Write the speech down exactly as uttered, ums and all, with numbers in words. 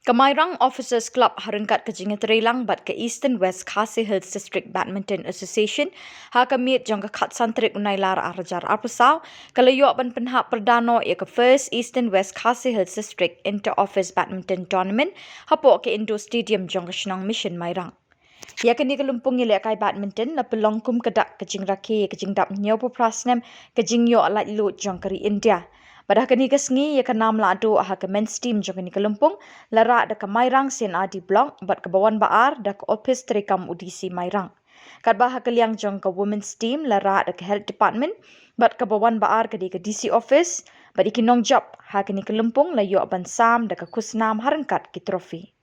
Ka Mairang Officers Club ha ryngkat ka jingïatreilang bad ka Eastern West Khasi Hills District Badminton Association ha ka miet jong ka khatsan tarik u Nailar arhajar arphew saw ka la ïoh ban pynhap pyrda noh ïa ka First Eastern West Khasi Hills District Inter Office Badminton Tournament hapoh ka Indoor Stadium jong ka shnong Mission Mairang. Ïa kane ka lympung ïalehkai badminton la pynlong kum ka dak ka jingrakhe ïa ka jingdap hynñiewphew phra snem ka jingïoh laitluid jong ka ri India. Bad ha kane ka sngi ïa ka nam lahduh ha ka men's team jong kane ka lympung la rah da ka Mairang C and R D Block bad kaba wan ba ar da ka ophis treikam u D C Mairang. Katba ha ka liang jong ka women's team la rah da ka health department bad kaba wan ba ar ka dei ka D C office. Bad ïa ki nongjop ha kane ka lympung la ïoh ban sam da ka khusnam ha ryngkat ki trophy.